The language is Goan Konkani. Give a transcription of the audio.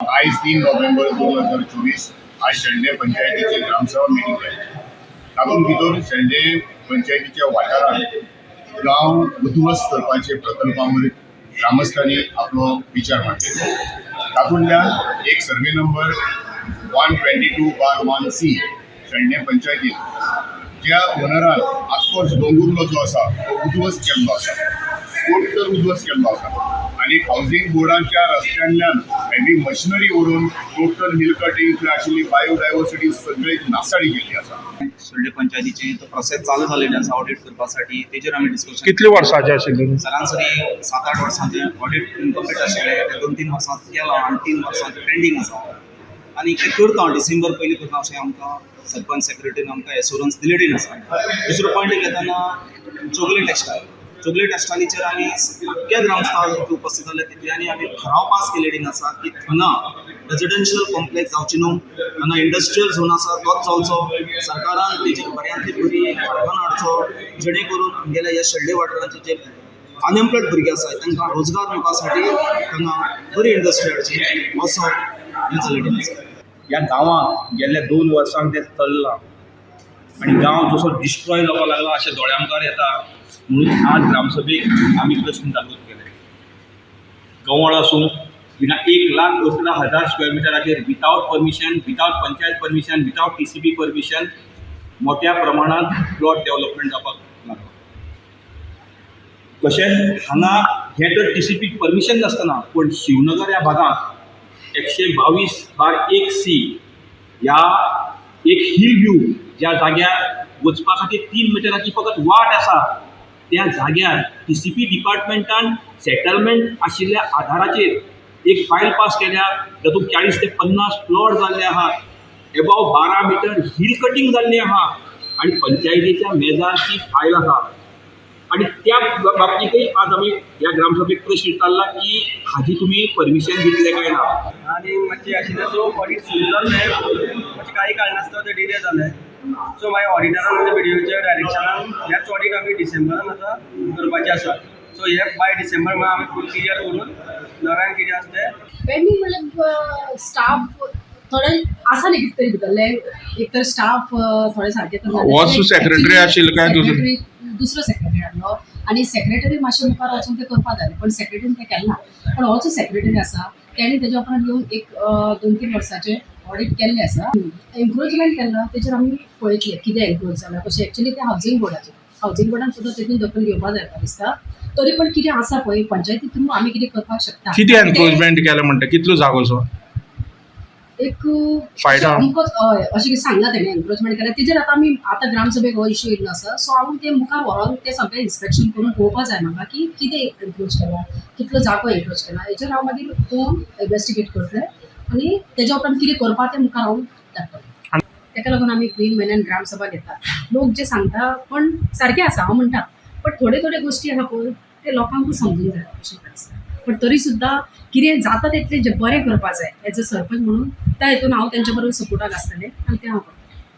आयज 3 नोव्हेंबर 2024, आज शेल्डें पंचायतीची ग्रामसभा मिटींग जाली. तातूंत भितर शेल्डें पंचायतीच्या वाठारांत गांव उद्ध्वस्त करपाचे प्रकल्पावर ग्रामस्थांनी आपलो विचार मांडले. तातूंतल्यान एक survey number 122/1C, Shelem पंचायतीत ज्या ओनरान आख्खो दोंगुर्लो जो आसा तो उद्ध्वस्त केल्लो आसा, टोटल उद्ध्वस्त केल्लो आसा आनी हावजींग बोर्डाच्या रस्त्यांतल्यान हेवी मशिनरी व्हरून टोटल हिल कटिंग आशिल्ली बायोडायवर्सिटी सगळी नासाडी केल्ली आसा. शेल्डें पंचायतीचे तो प्रोसेस चालू जालेली आसा ऑडिट करपासाठी, तेजेर आमी डिस्कशन. कितले वर्साचे आशिल्ले? सरासरी 7-8 वर्सांचे ऑडिट इनकम्प्लीट आशिल्लें. ते 2-3 वर्सां केलां आनी 3 वर्सांचें पेंडींग आसा आनी ते करता, डिसेंबर पयलीं करता अशें आमकां सरपंच सेक्रेटरीन आमकां एश्योरन्स दिलेली आसा. दुसरो पॉयंट घेतना चोगले टेक्सटायल, चोगले टेक्सटायलीचेर आमी आख्ख्या ग्रामस्था उपस्थित जाले तितल्यांनी आमी ठराव पास केलेली आसा की हांगा रेजिडेन्शियल कॉम्प्लेक्स जावची न्हू, हांगा इंडस्ट्रियल झोन आसा तोच जावचो. सरकारान तेजेर बऱ्यांतली बरी कारखानो हाडचो, जेणे करून आमगेल्या ह्या शेल्डे वाठारांचे जे अनएम्प्लॉयड भुरगे आसात तांकां रोजगार मेळपा साठी हांगा बरी इंडस्ट्री हाडची असो हें जालेलें आसा. ह्या गांवांत गेल्ल्या 2 वर्सांक तें चल्लां आनी गांव जसो डिस्ट्रॉय जावपाक लागला अशें दोळ्या मुखार येता, म्हणून आज ग्रामसभेक आमी प्रश्न जागृत केले. गवळ आसूं, हिंगा 1,18,000 स्क्वेअर मिटराचेर without permission, without panchayat permission, without TCP permission मोठ्या प्रमाणात प्लॉट डेव्हलपमेंट जावपाक लागला. तशेंच हांगा हें तर टीसीपी परमिशन नासतना, पूण शिवनगर ह्या भागांत 122/1C ह्या एक हिल व्यू ज्या जाग्यार वचपा खातीर 3 मिटराची फकत वाट आसा, त्या जाग्यार टीसीपी डिपार्टमेंटान सेटलमेंट आशिल्ल्या आधाराचेर एक फायल पास केल्या, तातूंत 40 ते 50 प्लॉट जाल्ले आहात. एबाव 12 मिटर हिल कटींग जाल्लें आहा आनी पंचायतीच्या मेजार ती फायल आसा. आनी त्या बाबतींतय आज आमी ह्या ग्रामसभेक प्रश्न विचारला की हाजी तुमी परमिशन दितले काय ना? आनी मातशें आशिल्लें, सो ऑडिट सुरू जाल्लें, मातशें काही कारणास्तव तें डिले जालें. सो मागीर ऑडिटरान म्हणजे बीडीओच्या डायरेक्शनान हेच ऑडिट आमी डिसेंबरान आतां करपाचें आसा. सो हे बाय डिसेंबर म्हळ्यार आमी फूल क्लियर करून नव्यान कितें आसा तें. पेंडींग म्हणल्यार स्टाफ थोडे आसा न्ही कितें तरी भितरले, एक तर स्टाफ थोडे सारके तर होच secretary आशिल्लो काय दुसरो? Secretary, दुसरो सेक्रेटरी हाडलो आनी सेक्रेटरी मातशें मुखार वचून तें करपाक जाय, पण सेक्रेटरीन तें केलें ना. पण हो जो सेक्रेटरी आसा तेणी तेज्या उपरांत येवन एक 2-3 वर्साचें ऑडिट केल्लें आसा. एन्क्रोचमेंट केल्लो तेजेर आमी पळयतले कितें एन्क्रोच जाला कशें. एक्चुली तें हावजींग बोर्डाचें, हावजींग बोर्डान सुद्दां तितून दखल घेवपाक जाय म्हाका दिसता. तरी पण कितें आसा पळय, पंचायती थ्रू आमी कितें करपाक शकता. किती एन्क्रोचमेंट केलें म्हणटा? कितलो जागो असो? एक फायदा. अमकोच हय अशें कितें सांगला तेणें एन्क्रोचमेंट केलें. तेजेर आतां आमी आतां ग्रामसभेक हो इशू येयल्लो आसा, सो हांव तें मुखार व्हरोन तें सगळें इन्स्पेक्शन करून पळोवपा जाय म्हाका की कितें एन्क्रोच केलां, कितलो जागो एन्क्रोच केला. हेजेर हांव मागीर पळोवन इन्वेस्टिगेट करतलें आनी तेज्या उपरांत कितें करपा तें मुखार हांव धाडटलें. तेका लागून आमी 3 म्हयन्यान ग्रामसभा घेतात. लोक जे सांगता पण सारकें आसा हांव म्हणटा, पण थोड्यो थोड्यो गोश्टी आसा पळय, ते लोकांकूय समजूंक जाय अशें म्हाका दिसता. पण तरी सुद्दां कितें जाता तितलें जें बरें करपा जाय एज अ सरपंच म्हणून, त्या हितून हांव तेंच्या बरोबर सपोर्टाक आसतलें आनी तें हांव करतलें.